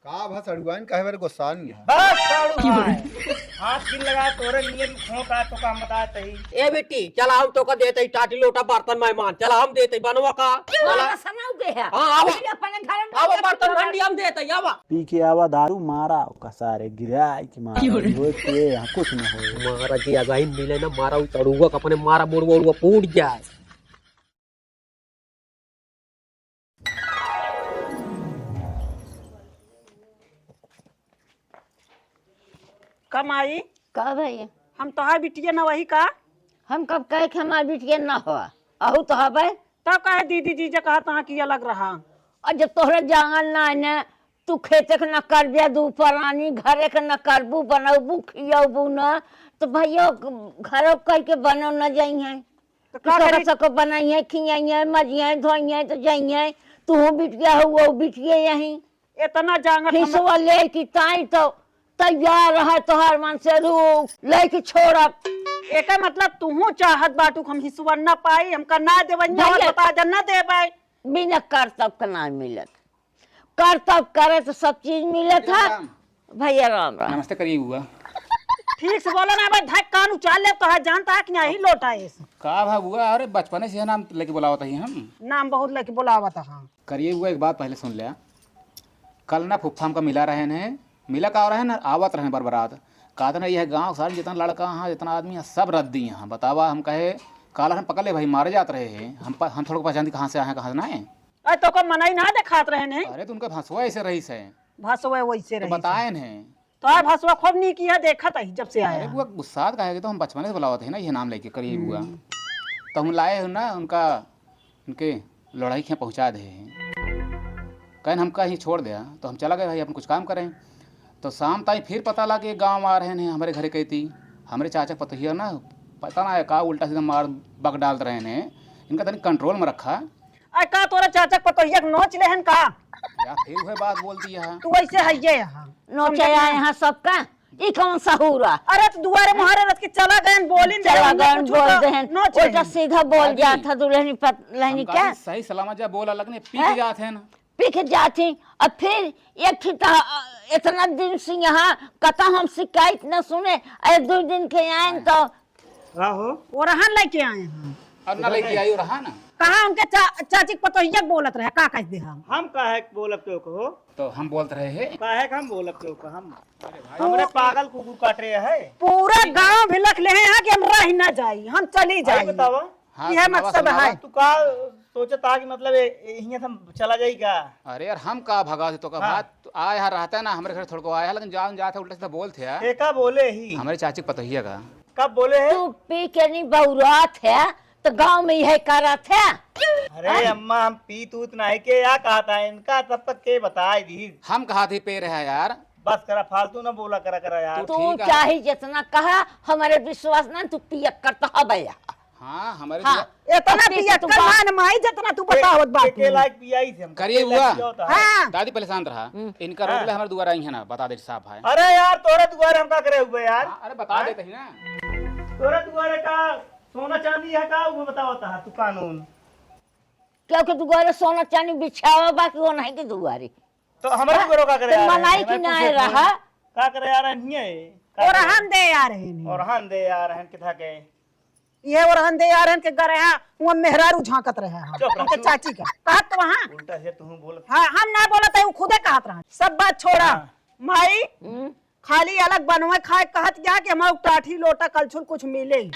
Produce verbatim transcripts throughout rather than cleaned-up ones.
आ भा सड़ुआइन कहे बारे गोस्सान गया। बस सड़ुआइन। हाथ गिर लगा तोरे नियत खोंका तो काम बता तही। ए बेटी, चला हम तोका देत ही टाटी लोटा बर्तन मेहमान, चला हम देत ही बनवा का। चला। सनाऊ के है। हाँ, आवा। अभी अपने घर में आवा, बर्तन भंडी हम देत ही, आवा। पी के आवा दारू मारा, ओका सारे गिराई के मारा। क्यों रे? वो के यहाँ कुछ न हो। मारा जी, अगाही मिले ना, मारा उ तड़ुआ का अपने मारा, मोड़ुआ, उड़ुआ फूट जाए। का माई? का भई? हम तोहार बिटिया न वही का? हम कब कहे कि हमार बिटिया न हो? अहू तो हबे। तब काहे दीदी जीजा कहा तहाँ की अलग रहा? और जब तोहरे जांगन ना है न, तू खेते के न करबे, दू परानी, घरे के न करबू, बनौबू, खियौबू न, तो भैया घरों कह के बनौ न जाइहैं। तो कि का तोहरा करी? सबको बनाइहैं, खियइहैं, मजिहैं, धोइहैं, तो जइहैं। तू बिटिया हो, वो बिटिया यहीं। इतना जांगत हम हिसवा ले की ताई तो तैयार है तोहार मन से रूप लेके छोड़ब। एकर मतलब तुहू चाहत बाटू कि हम हिसवा ना पाई, हमका ना देवइया और भैया। बता दे, ना देबै। बिना करतब के ना मिलत, करतब करे तो सब चीज मिलत है। राम। भैया राम राम। नमस्ते करिए बुआ। ठीक से बोला ना भाई, धक कान उचाल ले, तोहार जानता है कि नहीं लोटा है। का भा बुआ, अरे बचपने से नाम लेके बुलावत ही हम। नाम बहुत लेके बुलावत है। करिए बुआ, एक बात पहले सुन ले। कल ना फुफ्फा हमका मिला रहे हैं, मिला का रहे हैं, आवत रहे हैं बरबरात। कहत ना यह गाँव सारे जितना लड़का हैं, जितना आदमी है, सब रद्दी हैं। बतावा, हम कहे काला हम पकड़ ले भाई, मारे जात रहे हैं, हम प-, हम थोड़ा पहचानती कहाँ से आए हैं, कहाँ से ना है। अरे तो का मनई ना देखात रहे हैं। अरे तो उनका भसवा ऐसे रही से। भसवा वैसे तो रही से। बताए हैं। तो आ भसवा खूब नीक है, देखत ही जब से अरे आया। बुआ गुस्सात काहे के, तो हम बचपने से बुलावत है ना, ये नाम लेके करिए बुआ। हम्म। तो हम लाए हो ना उनका, उनके लड़ाई के पहुँचा दे। कहन हमका ही छोड़ दे, तो हम चला गए भाई अपन कुछ काम करें। तो शाम ताई फिर पता लगे गाँव आ रहे हैं हमरे घरे कहती, हमरे चाचा पतोहिया ना पता ना है का उल्टा सीधा मार बक डालत रहे हैं। इनका तनी कंट्रोल में रखा। अरे का तोरा चाचा पतोहिया के नोच लेहन का? या फिर वह बात बोल दी है। तू वैसे है ये यहाँ। नोचे आए यहाँ सबका, ई कौन सहूरा? अरे तो दुआरे मुहारे रख के चला गए, बोली चला गए, बोल देहन। नोच उल्टा लेहन। सीधा बोल जात है दुल्हनी पत-, लहनी हम क्या? कहते सही सलामत जा बोला लगने, पी के हैं? जात है ना। पी के जात ही, अब फिर एक ठे त, अ, इतना दिन से यहाँ कतौ हम शिकायत न सुने, एक दो दिन के आएन तो का हो? ओरहन लेके आए हैं। और ना लेके आई ओरहन? कहाँ उनके चा-, चाची के पतोहिया के बोलत रहे, का कह दे हम? हम काहे के बोलब के ओको? तो हम बोलत रहे हैं। काहे के हम बोलब के ओको? हम, अरे भाई। हमरे पागल कुकुर काट रहे हैं। पूरा गांव भिलख ले हैं कि हम रह ना जाई, हम चली भाई जाई। बतावा। हाँ, यह सुनावा, मकसद सुनावा। है। तू का सोचत हा कि मतलब ए, ए, हियां से हम चला जाई का? अरे यार, हम का भगा से तो का हाँ। बात, तू आया है, रहता है ना, हमरे घर थोड़को आया है, लेकिन जान जात है, उल्टा सीधा बोलत है। के का बोले ही? हमरे चाची के पतोहिया का। कब बोले है? तू पी के नहीं बौरात है, तो गांव में यह करत है। अरे हाँ? अम्मा, हम पीत उत नहीं के, या कहत है इनका, तब तक के बताई दी। हम कहा थे पे रहा यार। बस करा, फालतू ना बोला करा, करा यार। तू तू ठीक है। चाहे जितना कहा, हमारे विश्वास ना, तू पियक्कड़ तो हबे। हाँ, हमारे हाँ। तो इतना अब पीछे तू पियक्कड़ बात मान माई, जितना तू के, बतावत के, बात के नहीं। लायक पियाई से हम। करिए के लायक हुआ। पिया होता है। हाँ। दादी पहले शांत रहा। हम्म। इनका हाँ। रोक ले, हमारे दुआरा आई है ना, बता दे साफ है। अरे यार, तोरे दुआरे हम का करे हुए यार? हाँ, अरे बता हाँ? देते ही ना। तोरे दुआरे का सोना चांदी है का, वो बतावत है तू कानून। क्योंकि दुआरे सोना चांदी बिछावा बा कि वो नहीं के दुआरे। तो हमारे हाँ, दुआरे का करे तो आ रहे हैं? मनाई कि हमारे ना पूछे रहा। का करे आ रहे हैं? ये का करे? ओरहन दे आ रहे हैं। ओरहन दे आ रहे हैं, किथा के? ये ओरहन दे आ रहे हैं के गरे हैं, वो मेहरारू झांकत रहे हैं। चुप रह, उनके चुप। चाची का। कहत तो वहाँ। उल्टा से तू बोलत। हाँ, हम ना बोलत है, वो खुदे कहत रहा। सब बात छोड़ा। हाँ। माई, हम्म। खाली अलग बनवे खाए कहत जा कि हमारे टाठी लोटा कलछुल कुछ मिले ही,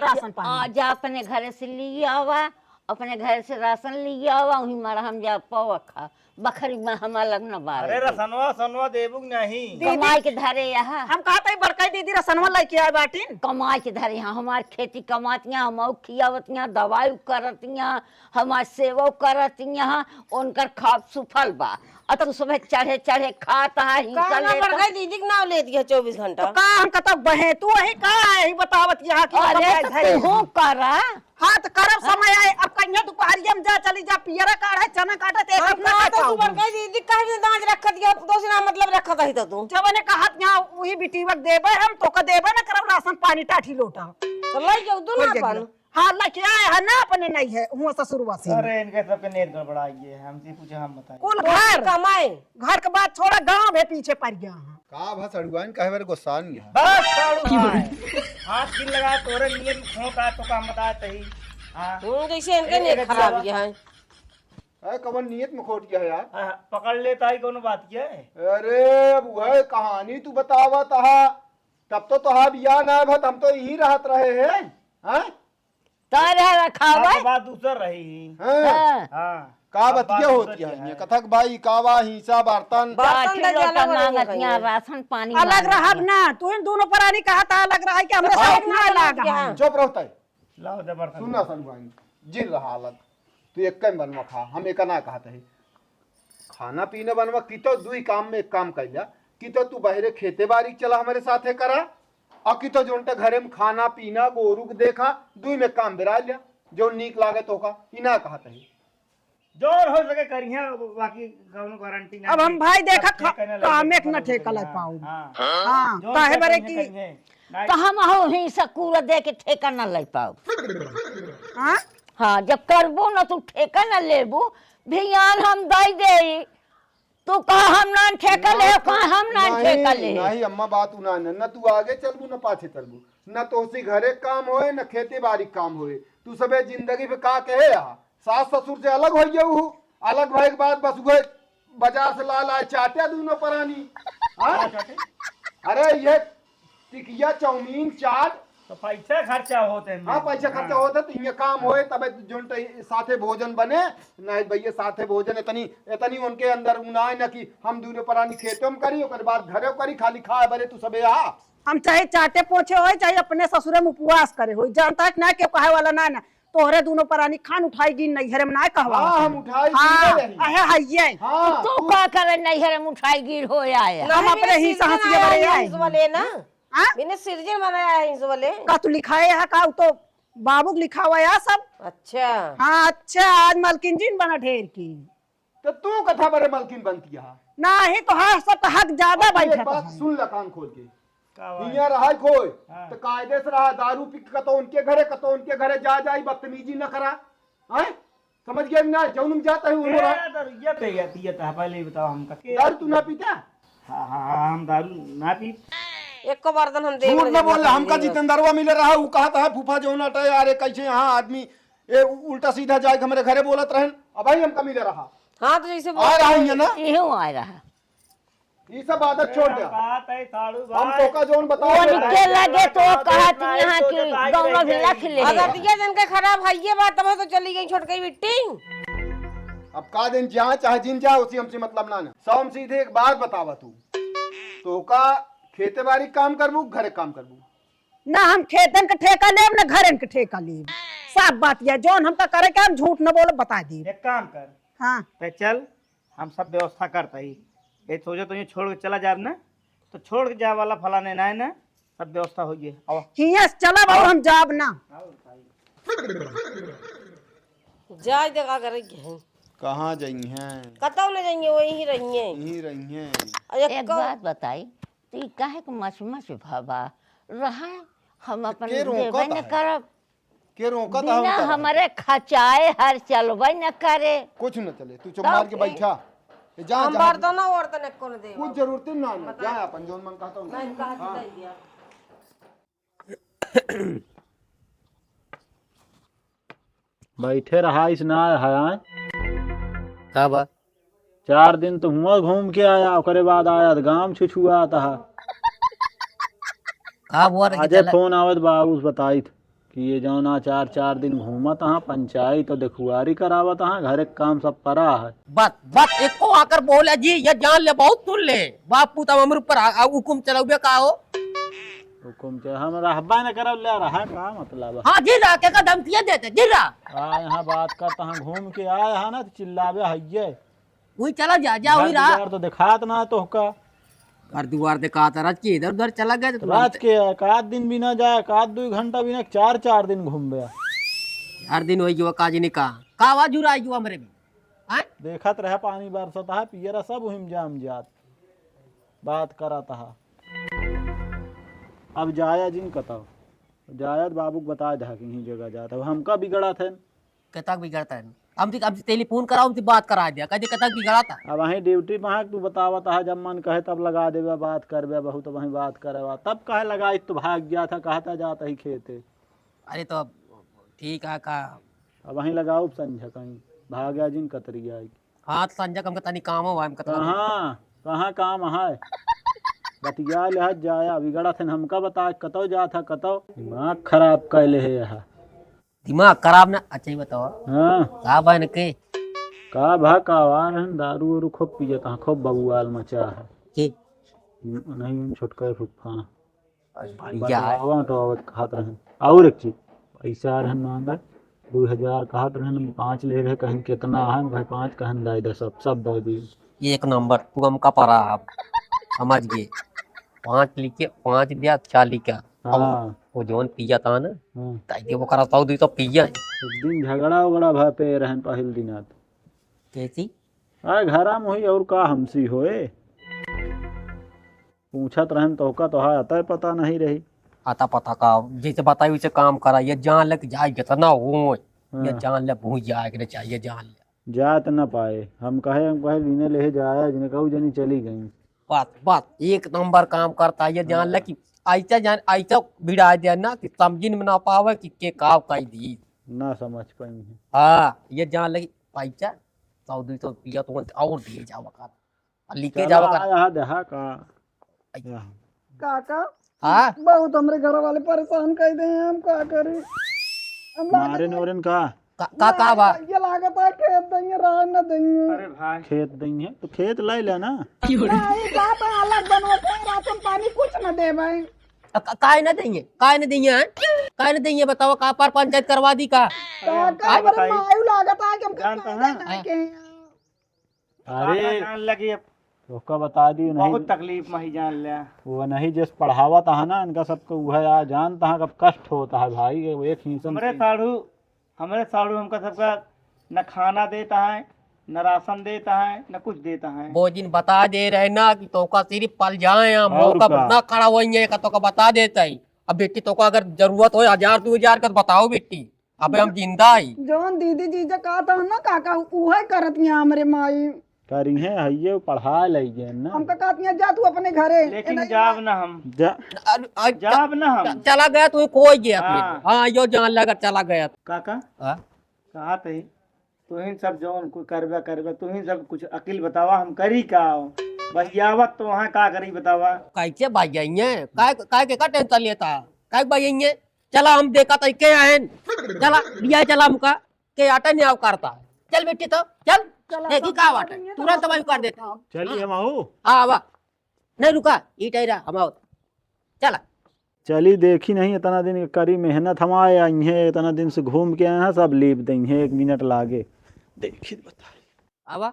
राशन पानी। आ, जा अपने घरे से लिए आवा, अपने घरे से राशन लिए आवा, वहीं मरहम जा पावा खा। बखरी में हम अलग न बारे अरे दे। रसनवा, सनवा देबू कि नहीं? दीदी, कमाई के धरे यहाँ। हम कहत ही बड़काई दीदी रसनवा लेके आए बाटिन। कमाई के धरे यहाँ, हमार खेती कमातियाँ, हम खियावतियाँ, दवाई करतियाँ, हमार सेवा करतियाँ, उनकर खाब सुफल बा। आ तू सुबह चढ़े चढ़े खात हा, हिंसा कहाँ लेत पर हा। गई दीदी के नाव लेत गया चउबीस घंटा। तो का हम कतौ बहे? तू वही का यही बतावत यहाँ कि अरे कमाई तो धरे तू यहाँ। करा। हाँ तो करब समय आए, अब कहिया दुपहरिया में जा चली जा पियरा काढ़े चना काटे ते हम सब ना कहा तो पाऊँ। तू पर गई दीदी कह दे दांज रख दिया, दोसरा मतलब रख दही तो तू। जवने कहत यहाँ वही बिटीवक देबे हम, तोका देबे ना करब राशन पानी टाठी लोटा। तो लई जाऊ तू ना कोई अपन। जगह। हाँ, लइके आए हैं ना, अपने नहीं है, हुआ ससुरवा से। अरे, इनके सबके नेत गड़बड़ा गए है, हमसे पूछे, हम बताए। कुल घर कमाए। घर के बात छोड़ा, गाँव भी पीछे पड़ गया है। का भा सड़ुआइन, काहे बरे गुस्सान गया? बस सड़ुआइन। हाथ किन लगा, तोरे नियत में खोट आ, तो का हम बताए तही। हाँ। हम्म, जैसे इनके ए, नियत ए, खराब बच्चा। गया है। अरे, कवन नियत में खोट गया है यार? हाँ, पकड़ लेता ही कोनो बात के है। अरे, अब वह कहानी तू बतावत हा, तब तो तोहार बियाह ना भत, हम तो यहीं रहत रहे हैं, हाँ? का रहा रखा अब हुआ है? बात दूसर रही। हाँ। हाँ। हाँ। का अब बतिया बात होती दूसर है? है। ये कथक भाई, कावा, हिंसा, बर्तन। बर्तन बाटी दे लोटा जाला बड़े मांगत हो यहाँ, गए। राशन पानी अलग मांगत रहब यहाँ। ना, तू इन दोनों परानी कहा था अलग रहा है कि हमरे हाँ। साथ ना अलग लाग है। हाँ। चुप रहो तय। लाओ दे बर्तन। सुन ना सलमान, जिन रहा अलग, तू एक कम बनवा खा, हम एक ना कहत है। खाना पीना बनवा की तो दुई काम में एक काम कर लिया, कि तो तू बहरे खेते बारी चला हमरे साथे करा, और कि तो जोनटा घरे में खाना पीना, गोरू के देखा, दुई में काम बेरा लिया, जो नीक लागे तो का, ई ना कहत है। जोर हो सके करिहे, बाकी कौनो गारंटी ना अब हम कि भाई देखा, सब ठेका ना लगे, काम एक न ठेका लग हाँ, पाऊ। हाँ। हाँ, जोर काहे से बरे करिहे, कि करिहे। ना तो हम हो ही सकूर दे के ठेका न ले पाऊ। हाँ? हाँ, जब करबू न तू ठेका न लेबू, भियान हम दई देई। तू कहा हम ना ठेका ना ले, तू, कहा हम ना नहीं, ठेका ले। नहीं अम्मा, बात उ ना, न, न तू आगे चलबू, न पाछे चलबू, न तोहसे घरे काम होए, न खेती बारी काम होए। तू सबे जिंदगी पे का कहे हा? सास ससुर से अलग हो गए हु, अलग भए के बाद बस उहे बाजार से ला ला चाटे दोनों परानी। हाँ? का चाटे? अरे ये टिकिया, चाउमीन, चाट। तो पैसा खर्चा होत है हाँ, मेरे। पैसा खर्चा हाँ। होत है, तो इहे काम होए, तबे जोन त साथे भोजन बने, नहीं भैया साथे भोजन इतनी, इतनी उनके अंदर उ ना आए ना कि हम दूनो परानी खेतों में करी, ओकर बाद घरे करी, खाली खाए बरे तू सबे आ। हम चाहे चाटे पोछे होए, चाहे अपने ससुरे में उपवास करे होए, जानता है कि ना, केहू कहे वाला ना, ना। तोहरे दूनो परानी खान उठाई गिन नैहरे में ना कहवा। हाँ, हम उठाई हाँ, गिन रही। अहे हइये। हाँ, तू तू का करे नैहरे में उठाई गिन हो आए? हम अपने हिस्सा हंसिए बरे आए। वाले ना। हाँ? मैंने सिरजन बनाया है इस वाले। का तू लिखाए है का? उ तो बाबू के लिखावा है सब। अच्छा। हाँ, अच्छा, आज मलकिन जी न बना ढेर की। तो तू कथा बरे मलकिन बनती है? नाही तो हाँ, सब तो हक ज्यादा अब तू एक बैठा बात है। सुन ले कान खोल के। का बात? हियाँ रहा खोए, हाँ। तो कायदे से रहा, दारू पी के कतो उनके घरे, कतो उनके घरे जा जाई, बदतमीजी न करा। हैं? समझ गया कि ना? जौन में जाता है, वो ए, रहा। दारू ये पे या पिया था, पहले ही बताओ हमका। के दारू तू ना पीता? हाँ, हाँ, हाँ, हम दारू ना पी। एको बर्तन हम देख झूठ लेंगे, ना बोल, हम हमका देख लेंगे। जितेंद्रवा मिले रहा, उ कहत है, "फूफा जौन अटे, अरे कैसे यहाँ आदमी, ए, उल्टा सीधा जाए, हमरे घरे बोलत रहन, अब भाई हमका मिले रहा।" हाँ, तो जैसे आ रहा है ना? इहो आ रहा। ई सब आदत छोड़ दे। बात है, साढ़ू हम बात। तोका जौन बताओ, उनके लगे तो कहत यहाँ की गौना भी लख ले। अगर दिया जन के खराब है ये बात, तब तो चली गई छोटकई बिट्टी। अब का दिन जहाँ चाहे जिन जा, उसी हमसे मतलब ना ना। सब हम सीधे एक बात बतावा तू। तोका खेते बारी काम करबू, घरे काम करबू? ना हम खेतन के ठेका लेब, ना घरन के ठेका लेब। साफ बात यह, जौन हमका करे के, हम झूठ न बोलब, बता देब। एक काम कर। हाँ। ते चल, हम सब व्यवस्था करता ही। ये सोचे तो ये छोड़ के चला जाब ना, तो छोड़ के जाए वाला फलाने ना है ना, सब व्यवस्था हो गई। आओ। हियाँ से चलब और हाँ। हम जाब ना। जाए दे का करे के है? कहाँ जाई हैं? कतौ न जाइए, वही रहिए। यहीं रहिए। और एक एक का बात बताई, तो ई काहे के मच मच भवा रहा? हम अपन के रोकत देबे न है? करब। के रोकत है बिना उनका? हमरे खचाए हर चलबे न करे। कुछ न चले, तू चुप तब मार के के? बैठा। ए, जा, हम जा। बर्तन वर्तन एको न देब। कुछ जरूरत ही ना, ना। बता। जा अपन जौन मन कहता हूँ। नहीं, कहा हाँ। कि दे दिया। बैठे रहा इस ना है। का बा? चार दिन तो हुआ घूम के आया, ओकरे बाद आया तो गाम छुछुआत हा। का हुआ रे, आजे चला। फोन आवत बाबू से बताइत कि ये जौन आ चार, चार दिन घूमत हा, पंचायत तो देखुआरी करावत हा, घर के काम सब परा है। बस, बस, एको आकर बोले जी, ये जान ले, बहुत सुन ले। बाप पूत अब हमरे ऊपर आ, आ, हुकुम चलाउबे का हो? हुकुम चला, हम रहबा न करब, ले रहा, का मतलब है? हाँ जी, रह के का धमकियाँ देते, जी रह। आ, यहाँ बात करता हाँ, घूम के आए हा ना, तो चिल्लाबे हइये। वही चला जा, जा, घर वही रहा। दुआर तो दिखात ना है तोहका। घर दुआर दिखात रह के इधर उधर चला गया तो रात के एक आध दिन भी ना जाए, एक आध दो घंटा भी ना, चार, चार दिन घूमबे। चार दिन वही जो काज नहीं कहा, का आवाज जुरा आई जो हमरे में? हाँ? देखत रहे पानी बरसत है, पियरा सब उहिम जाम जात। बात करत हा। अब जाया जिन कतौ। जायत बाबू के बता दे कि यही जगह जात है, हमका बिगड़त है। कतक बिगड़त है? हम ती, हम ती टेलीफोन कराओ, हम ती बात करा दिया, कह दे कतक बिगड़त है। अब वहीं ड्यूटी पे है, तू बतावत है, जब मन कहे तब लगा देबे, बात करबे, बहुत वहीं बात करे बा। तब कहे लगाई तो भाग गया था, कहता जात ही खेते। अरे तो अब ठीक है का? अब वहीं लगाओ संझा कहीं, भाग गया जिन कतरी आई। हाँ, तो संझा हमका तनी काम हो, हमका तनी कहाँ, कहाँ काम है? बतिया ले हट जाया, बिगड़त है, हमका बता, कतौ जात है, कतौ? दिमाग खराब कैले है यहाँ। दिमाग खराब ना, अच्छा ही बताओ। हाँ। का बा इनके? का भा का, आ रहन दारू उरू खूब पियत हैं, खूब बबुआल मचा है। के? नहीं, छोटका फुफा। बढ़िया है। बतावा तो आवत खात रहन। और एक चीज, पैसा रहन मांगा, दो हजार कहत रहन, पाँच ले रहे, कहन कितना है, भाई पाँच कहन दे दे, सब, सब दे दी। ये एक नंबर, तू हमका परा आप, समझ गए। पाँच लिखे, पाँच दिया, चार लिखा। हाँ। वो जौन पिया था ना, हाँ। ताई के वो करा सौ दुई सौ पिया। एक दिन झगड़ा उगड़ा भा पे रहन पहिल दिन आत। कैसी? अरे घरा में हुई और का हमसी होए? पूछत रहन तो का तो है, अतः पता नहीं रही। आता पता का, जैसे बताई वैसे काम करा, ये जान ले कि जाए कितना हो, ये हाँ। जान ले भूल जाए कि नहीं चाहिए, जान ले। जात न पाए, हम कहे, हम कहे, "लीने ले जाया, जिन्हें कहू जनी चली गई।" बस, बस, एक नंबर काम करता है, ये जान ले हाँ। कि ऐसा जान, ऐसा भिड़ा दे ना कि समझिन में ना पावे कि के का कह दी। ना समझ पाई है। हाँ, ये जान ले कि पैसा सौ दो सौ रुपया तो और दिए जावा कर। आ, लिखे चला, जावा कर। आया, आया, देहा का? आई। या। काका, हाँ? बहुत हमरे घर वाले परेशान कर दे हैं, हम का करी? हम लागत मारे है नोरन का? का, का, का बा? ये लागत है खेत देंगे, राह न देंगे। अरे भाई। खेत देंगे, तो खेत लाई ले ना। नहीं, बाप अलग बनवा के राशन पानी कुछ न दे भाई। अ, का-, काहे न देंगे? काहे न देंगे, हैं? काहे न देंगे, बताओ, का पर पंचायत करवा दी का? काका, अरे, हम का हमारे बताई? मायू लागत है कि हम जानता कितना है? देना है के? अरे, काका जान लगी अब। ओका बता दी, नहीं, बहुत तकलीफ में ही जान लिया। वो नहीं, जिस पढ़ावत है ना, इनका सबको वह आ जानता है, कब कष्ट होता है भाई, वो एक ही इंसान हमरे से साढ़ू, हमरे साढ़ू हमका सबका न खाना देता है, न राशन देता है, न कुछ देता है। वो जिन बता दे रहे ना कि तोका सिर्फ पल जाए, हम और मौका का? ना खड़ा होएंगे, का तोका बता देता है। अब बेटी, तोका अगर जरूरत हो हजार दो हजार का, तो बताओ बेटी। अबे हम जिंदा ही। जौन दीदी जीजा कहत हन ना काका, उहे करत हियाँ हमरे माई। करिहे हइये, पढ़ा लइगे ना। हमका कहत हियाँ, "जा तू अपने घरे।" लेकिन एना जाब ना हम। जा। अरे, अरे, जाब ना हम। च-, चला गया तू, कोई गया हाँ। फिर। हाँ, यो जान लगा, चला गया। काका, हाँ? कहा थे, तुहिन सब जौन कुछ करबे, करबे, तुहिन सब कुछ अकिल बतावा, हम करी का? बस यावत तो वहाँ का करी बतावा? कैसे भाई जाइए? काय, काय के का टेंशन लेता? काय भाई जाइए? चला, हम देखा तई के आएन। चला, बिया चला हमका, के आटा न्याव करता है। चल बेटी तो, चल। चला, देखी सब का बात है, तुरंत भाई कर देता। चलिए हम आओ। हाँ, वाह। नहीं रुका, ई टाइरा, हम आओ। चला। चली देखी नहीं, इतना दिन करी मेहनत हम आए, आई हैं, इतना दिन से घूम के आए हैं, सब लीप देंगे, एक मिनट लागे। देखी बताई। आवा।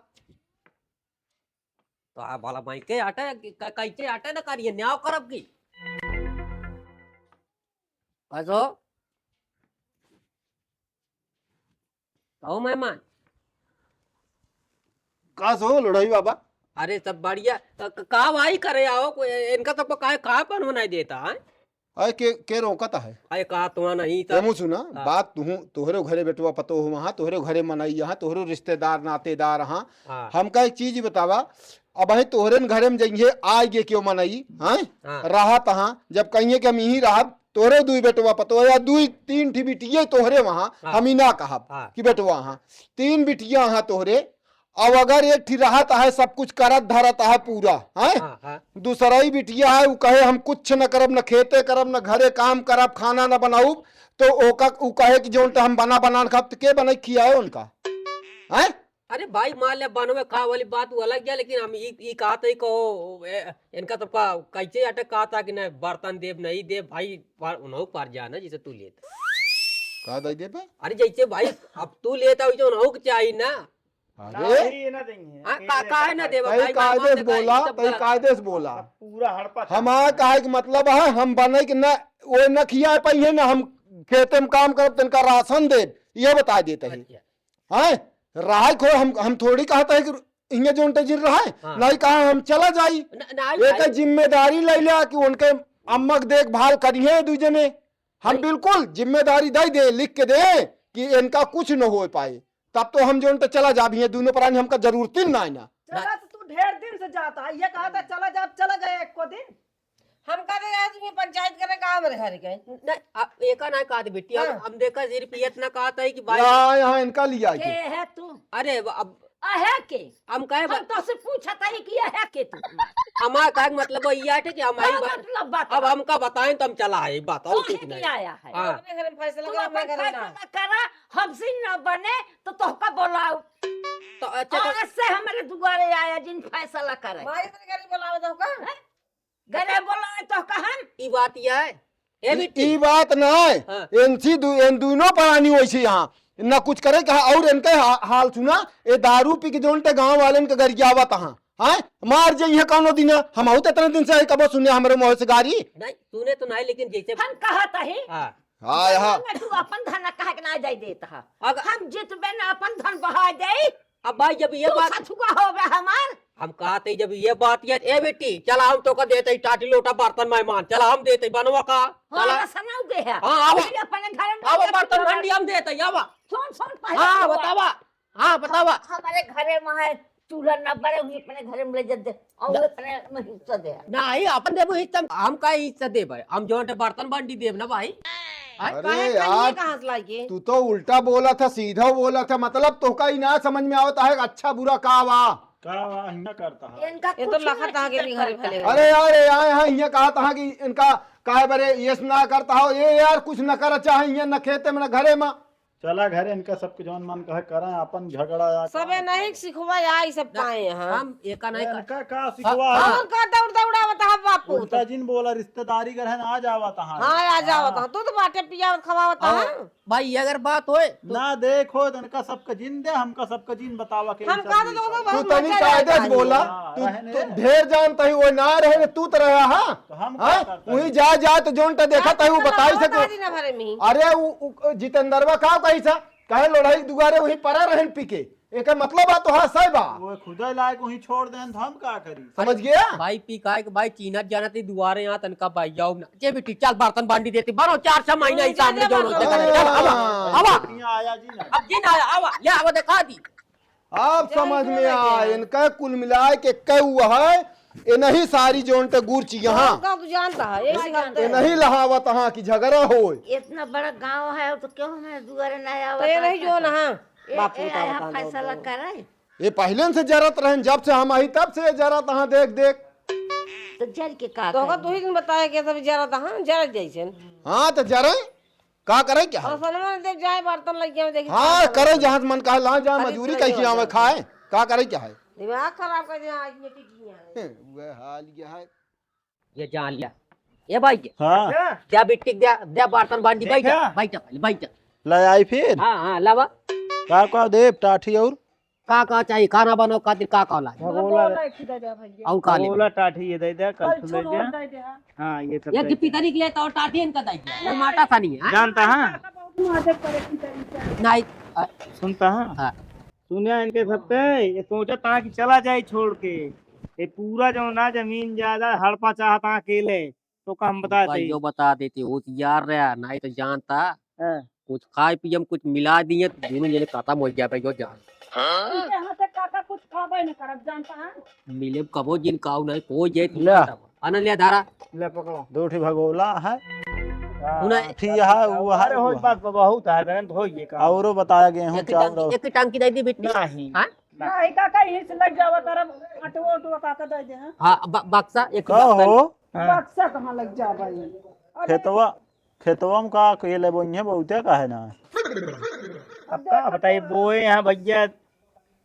तो आ भला माई के आटा, क-, कैसे आटा ना करिए, न्याव करब की? बस हो। कहो मेहमान। का सो लड़ाई बाबा? अरे सब बढ़िया। क-, क-, का भाई करे आओ, को-, इनका सबको काहे, काहे पन बनाई देता है? अरे के, के रोकत है? अरे का तो नहीं था। एमू सुना, हाँ। बात तुहू, तोहरे घरे बेटवा पतो हो वहाँ, तोहरे घरे मनई यहाँ, तोहरे रिश्तेदार नातेदार हाँ। हाँ। हमका एक चीज बतावा, अब है तोहरे न घरे में जइहे, आए गे क्यों मनई, हाँ? हाँ। रहत हाँ, जब कहिए कि हम यहीं रहब, तोहरे दुई बेटवा पतो या दुई तीन ठी बिटिये तोहरे वहाँ, हाँ। हम ही ना कहब हाँ। कि बेटवा हाँ। तीन बिटिया हाँ तोहरे, अब अगर एक ठी रहत है, सब कुछ करत धरत है पूरा, हैं? हाँ, हाँ। दूसरा ही बिटिया है, उ कहे हम कुछ न करब, न खेते करब, न घरे काम करब, खाना न बनाउब, तो ओका, उ कहे कि जौन त हम बना बना न खाब, त के बनाई खियाए उनका? हैं? अरे भाई, मान ले बनवे खा वाली बात वो अलग है, लेकिन हम ई, ई कहत है को, ए, इनका सबका कैसे अटक कहत है कि नहीं बर्तन देब, नहीं देब, भाई, पर, उन्हों पर जाना, जैसे तू लेता। का दे देबे? अरे जैसे भाई, अब तू लेता हो, जो उन्हों के चाहिए ना। अरे। नहीं, ये ना देंगे। हाँ, अकेले का, काहे ना देबा तई भाई, कायदे से बोला, तई कायदे से बोला। पूरा हड़पा हम आ काहे के मतलब है, हम बने के ना, वो ना खिया पाई है, ना हम खेते में काम करब, तनका राशन देब, ये बता देते हैं। अच्छा। हैं? राय खो हम, हम थोड़ी कहते हैं कि इन्हें जोन तजिर रहा है, हाँ। नहीं कहा हम चला जाई। न-, नहीं एक भाई। जिम्मेदारी ले लिया कि उनके अम्मा की देखभाल करिए दू जने। हम बिल्कुल जिम्मेदारी दे दे, लिख के दे कि इनका कुछ न हो पाए, तब तो हम जोन तो चला जाब, ये दोनों प्राणी हमका जरूरत ही ना है ना। चला तो तू ढेर दिन से जाता है, ये कहा था चला जा, चला गए एक को दिन। हम कहते आज भी पंचायत करे गाँव में घर के। नहीं, अब एका ना कहत बेटी, अब हाँ। हम देखा सिर्फ ये इतना कहत है कि भाई ना, यहाँ इनका लिया के के। है तू? अरे अब अहे के? हम कहे हम बा- तोसे पूछत है कि अहे के तू? हमार कहे के मतलब ये है कि हमारी का बात, मतलब बात? अब हमका बताएं तो हम चला आए, बात और कौन कुछ है कि नहीं। आया है? हाँ। अपने घर में फैसला तू करा, अपने अपन घर में ना। फैसला करा, हमसे न बने तो तोहका बोलाओ। तो अच्छा तो आज से हमारे दुआरे आया जिन फैसला करे। माई अपने घर में बोलाओ तो का? हैं? घरे बोलाए तो कहन। ई बात ये है। ए ई, बिट्टी। ई बात ना है। हाँ। इनसी दु-, इन दोनों प्राणी वैसे यहाँ न कुछ करे कहा और इनके हा-, हाल सुना, ए दारू पी के जोन ते गाँव वालन के गरियावत हाँ। हाँ? मार जाइए कौनो दिन, हम आउत इतने दिन से कबो सुने हमरे मुँह से गारी। नहीं, तूने तो नहीं, लेकिन जैसे हम कहत ही। हाँ। हाँ, यहाँ। मैं तू अपन धन कहे के ना जाए देत हा। अग- हम जितबे ना अपन धन बहा दे। अब भाई, जब ये तू बात सथुआ हो गया हमार। हम कहते, जब ये बात ये, ए बेटी, चला हम तोका देते ही टाटी लोटा बर्तन मेहमान, चला हम देते बनवा का, हाँ, चला। रसना दे है। हाँ, आवा। ये अपने घर में आवा, बर्तन बंडी हम देते ही, आवा। सुन, सुन, पहले हाँ, तू बतावा। हाँ, बतावा। हमारे घरे में है, चूल्हा न बरे, वही अपने घरे में ले जा दे, और द- वो अपने में हिस्सा दे। नहीं, अपन देबो हिस्सा, हम का हिस्सा देबे? हम जो है बर्तन बंडी देब ना भाई। हाँ? अरे काहे यार, कहाँ से लाइके? तू तो उल्टा बोला था, सीधा बोला था, मतलब तोहका ही ना समझ में आवत है, अच्छा बुरा का बा? का बा, हिंगा करता है? इनका ये तो कुछ लखत नहीं आगे भी घरे भले। अरे यार, ये आए हैं, ये कहा था कि इनका काहे बरे ये ना करता हो, ये यार कुछ न कर चाहे, ये न खेते में, न घरे में। चला घरे, इनका सबके जौन मन कहे करें, अपन झगड़ा या सबे का नहीं सिखवा या, ई सब ना, पाए हैं। हम एका नहीं ए, कर इनका का सिखवा हाँ, है? हाँ। और का दौड़ दौड़ावत है बापू? उल्टा जिन बोला, रिश्तेदारी घर है ना, आ जावा तहाँ। हाँ, आ जावा हाँ। तहाँ। तू तो बाटे पियावत खवावत हाँ। है। भाई, ये अगर बात होए तो ना देखो, तो इनका सबका जिन दे, हमका सबका जिन बतावा के हम हिसाब कहा से तो बतावा। तू बहुत तनी मजा कायदे से आया। बोला, हाँ, तू, रहने तू दे। ढेर जानता ही, वो ना रहे, तू तो रहा, हाँ? तो हम हाँ? का करता वही है? जा, जा, तो जौन टा देखा हाँ, था, वो तो बताई लड़ाई सके। ना भरे में ही। अरे, उ, उ, जितेंद्रवा का कही सा? कहे लड़ाई दुआरे वहीं परा रहन पी के। एकर मतलब बा तो हाँ सही बा। वो खुदे लायक वहीं छोड़ देन तो हम का करी? समझ गया? भाई पी काहे के भाई चीनत जानत ही दुआरे यहाँ तनका भाई जाओ ना। जे बेटी चल बर्तन बांडी देती बनो चार छह महीना ही सामने जाओ ना। चल आवा, आवा। दुनिया आया जी ना। अब जी ना आया, आवा, ले आवा दिखा दी। आप समझ में आए, इनका कुल मिलाए के कई हुआ है, ये नहीं सारी जोन टे गुरची यहाँ। गाँव तो जानता है, यही जानता ये है। नहीं लहावत हाँ कि झगड़ा होए। इतना बड़ा गाँव है तो क्यों हमारे दुआरे ना आवत तो ये नहीं जो ना, ए, बाप ए, पुता आया बताओ फैसला तो। करे। ये पहले से जरत रहन, जब से हम आई तब से ये जरत हाँ, देख देख। तो जर के का तो होगा, करी? तू ही दिन बताया कि सब जरत हाँ, जर जैसन। हाँ तो जरे, का करे क्या है? और सलमान देख जाए बर्तन लग गया, देखी हाँ, करे जहाँ मन कहा ला जाए, अरे मजूरी सही कैसी बात आवे है। खाए, का करे क्या है? दिमाग खराब कर दिया आज ये टिकी है। वह हाल यह है। ये जान लिया। ए भाई के। हाँ। द्या बिट्टी के द्या, द्या बर्तन बांडी, बैठ, देखा? बैठ पहले, बैठ। ले आई फिर? हाँ, हाँ, लावा। का का देब, टाठी और? का का चाहिए? खाना बनाओ खातिर का का लाए? भगोला। भगोला एक ही दे दे भैया। और का लेबे? भगोला टाठी ये दे दे, कल कल छुले छुल दे। और दे दे, हाँ। हाँ, ये सब ये दे कि दे। पितरी के लिए तो टाठी इनका दे दे। वो माटा सा नहीं है, हाँ? जानता है? बहुत मदद करे पितरी के। नहीं, अ, सुनता है? हाँ। सुने इनके सबके, ये सोचत हाँ कि चला जाए छोड़ के। ये पूरा जो ना जमीन जायदाद हड़पा चाहत हाँ अकेले, तो का हम बता भाई, दे। यो बता देते, होशियार रहा, नहीं तो जानता। हाँ। कुछ खाए पिए में कुछ मिला दिए, तो दोनों जने खत्म हो जाए भाई, यो जान। इनके हाथ से काका कुछ खाबे न करब, जानता है? मिले कबो जिन काऊ नहीं, कोई जे तू ले। खाता बा। आनंद ले धारा। ले पकड़ो। दो ठे भगोला है। हाँ। सुना। ठीक है, वो है, अरे, हो वो बात है। बहुत है, बेरंत हो ये काम। औरो बताया गए हूँ, एक चाउर टंकी, और। एक टंकी दे दी बिट्टी। नहीं। हाँ? नहीं, काका, यहीं से लग जावा, तारा अटवा उटवा काका दे दे, हाँ? हाँ, ब-, बक्सा, एक का बक्सा। हो? हाँ। बक्सा कहाँ लग जा भाई? अरे। खेतवा, खेतवा में का के लेबो, इहे बहुते का है ना? अब का बताई, बोए यहाँ भैया,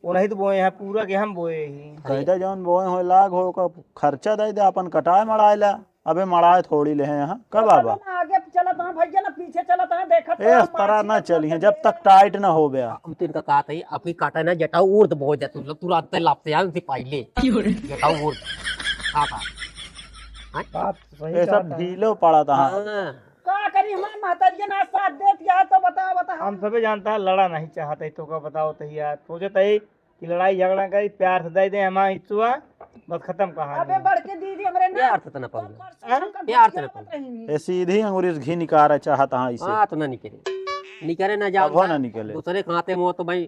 वो नहीं तो बोए यहाँ, पूरा के हम बोए ही। कहते जौन बोए हो, लाग हो, ओकर खर्चा दे दे, अपन कटाए मड़ाए ला। अबे मड़ाए थोड़ी ले हैं यहाँ, का बाबा? ना आगे चलत हाँ भैया, ना पीछे चलत हाँ, देखत ए, तो इस तरह ना चली हैं, जब तक टाइट ना हो गया। हम तो इनका कहा था, ये अपनी काटा ना, जटाऊ उर्द बहुत जाते, मतलब, तुरंत लापते यार, उनसे पहले। क्यों रे? जटाऊ उर्द। हाँ, हाँ। हाँ? बात सही ये सब कहता है। ढीलो पड़ा था, हाँ। हाँ। का करी, हमारे माता जी ना साथ देत यार, तो बता, बता। हम सबे जानता है, लड़ा नहीं चाहते, तो का बताओ तो यार, सोचत है, कि लड़ाई झगड़ा करी, प्यार से दे दे हमारा हिस्सा, बस खत्म कहानी। अबे बड़के दीदी हमरे ना प्यार से तो ना पाऊंगा। परसों हाँ? हमका प्यार से ना गुस्सा पाऊंगा। मत रही। ये सीधी अंगुरी से घी निकारा चाहत हाँ इसे। हाँ, तो ना निकले। निकले ना जाओ अबो ना। ना निकले। दूसरे खाते में हो तो भाई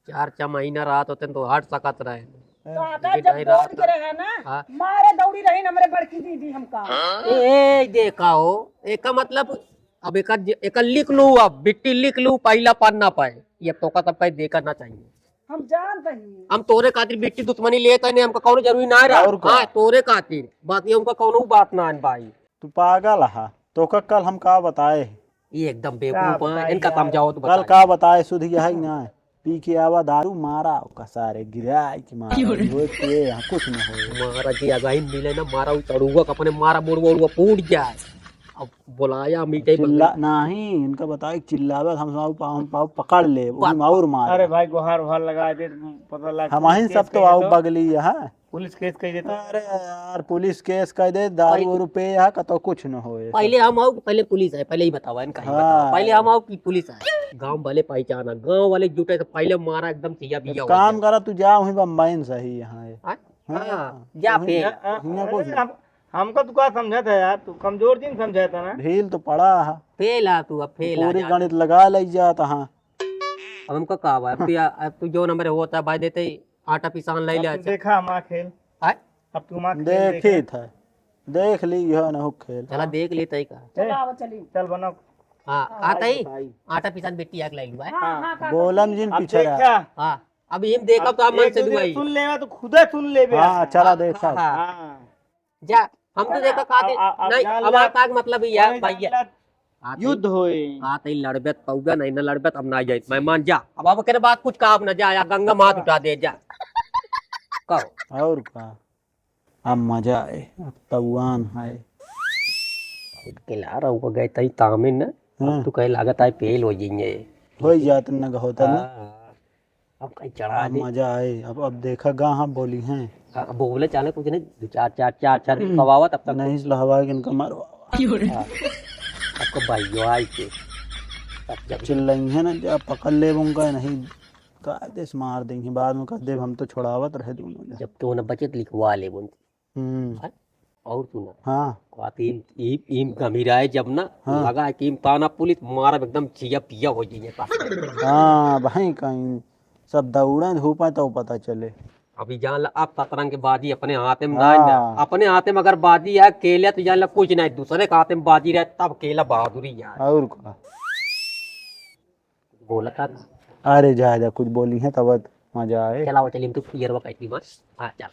चार छह महीना रात होते तो हट सकत रहे। हाँ। काका लेकिन जब भाई दौड़ रात के रहे ना, हाँ। मारे दौड़ी रही ना हमरे बड़की दीदी हमका। ए, ए, देखा हो, एका मतलब अब एका, एका लिख लू, अब बिट्टी लिख लू, पहला पन्ना पे। ये तोका तब कहीं देखा ना चाहिए। हम जानत हई। हम तोरे खातिर बिट्टी दुश्मनी लेत हई, हमका कौनो जरूरी ना रहा। और का? हाँ, तोरे खातिर। बाकी हमका कौनो बात ना आन भाई। तू पागल हा, तोका कल हम का बताए? ये एकदम का बेवकूफ है, बताई इनका यार? समझाओ तो कल बताई। का बताए, सुध यह है कि ना? पी के आवा दारू मारा, ओका सारे गिराए के मारा, क्यों रे? वो के यहाँ कुछ ना हो। मारा जी, अगाही मिले ना, मारा उ चढ़ुआ का अपने मारा, मुड़वा उड़वा फूट जाए। अब बुलाया मीठे चिल्ला, बगल। नहीं, इनका बताए, चिल्लावे, हम सब पाँव, पाँव पकड़ ले, बात उन्हीं और मार। अरे भाई, गुहार उहार लगा दे, पता लग हम ही पुलिस सब केस तो कर आओ देता। बगली यहाँ। पुलिस केस कर देता। अरे यार, पुलिस केस कर दे, दारू पहले उरू पे यहाँ का तो कुछ न होए। पहले हम आओ, पहले पुलिस आए, पहले ही बतावा, इनका ही हाँ। बतावा। पहले हम आओ कि पुलिस आए। गांव वाले पहचाना, गांव वाले जुटे तो पहले मारा एकदम सिया बिया हो काम गया। करा, तू जा वहीं बम्बई में सही यहाँ है। हाँ? हाँ, हाँ, जा वहीं पे। जा, आ, हियाँ कुछ अरे, नहीं। हम, हमका तू का समझा था यार, तू कमजोर दिन समझा था ना। ढील तो पड़ा है। फेल आ तू, अब फेल आ पूरी जा। गणित लगा ले जाता हाँ। अब हमका का बा? अब तू या, अब तू जो नंबर होता भाई देते ही आटा पिसान ले अब ले तू अच्छा। देखा हमारा खेल। आय? अब तू हमारा खेल देखी देखा। था। देख ली यह न हो खेल। चला देख ली तई का। चला, ए, आवा चली। चल बनाओ। हाँ, हाँ, आता ही बताई। आटा पिसान बेटी आके ले लुआ है। हाँ, हाँ, हाँ, काका। बोलम जिन अब पीछे रहा। देखा। हाँ, अब हम देखब अब तो आप मन एक से दो दिन दुआई। सुन लेवा तो खुदे सुन लेबे। हाँ, चला देखा। हाँ। हाँ। जा, हम तो अब, देखा का दे, अब, अब नहीं, जान अब ला, आका के मतलब ही है, ओए भैया। जान ला, हाँ, तो युद्ध होए। हाँ, तो लड़बे तो पौगा नहीं ना लड़बे तो अब ना जाए। मैं मान जा। अब, अब करे बात कुछ कहा अब ना जा, या गंगा माँ उठा दे जा। कहो। और का? अब मजा आए, अब तउआन है। के ला रहा गए तई तामिन ना। अब हाँ। तू कहे लागत आए फेल हो जाएंगे। हो ही जात न होता ना। हाँ, हाँ। अब कहीं चढ़ा अब दे। मजा आए, अब, अब देखा गा हाँ बोली हैं। हाँ, अब बोले चाले कुछ नहीं, दो चार, चार, चार, चार दिन हम्म। खवावा तब तक। नहीं, इसलिए हवा के इनका मारो। हाँ। आपका भाई जो आई के। तब जब चिल्लाई है ना, जब पकड़ ले उनका नहीं, का देश मार देंगे, बाद में कह दे हम तो छोड़ावत रहे दोनों जन। जब तो ना बचत लिखवा ले बोल। हम्म। हैं? और सुना। हाँ। कहती, ई, ई गंभीराए जब ना, हाँ। लगा कि ई थाना पुलिस मारब एकदम चिया पिया हो जाइए का। हाँ, भाई कहीं सब दौड़े धूपे तो पता चले। अभी जान ला, अब शतरंज के बाजी अपने हाथे में ना, हाँ। ना। अपने हाथे में अगर बाजी है, खेले तो जान ला कुछ नहीं, दूसरे के हाथे में बाजी रहे तब खेला बहादुरी यार। और का? बोला था। अरे जा, जा, कुछ बोली है तब मजा आए। चला वो चलिए, हम तो पियरवा काट ली बस। हाँ, चल।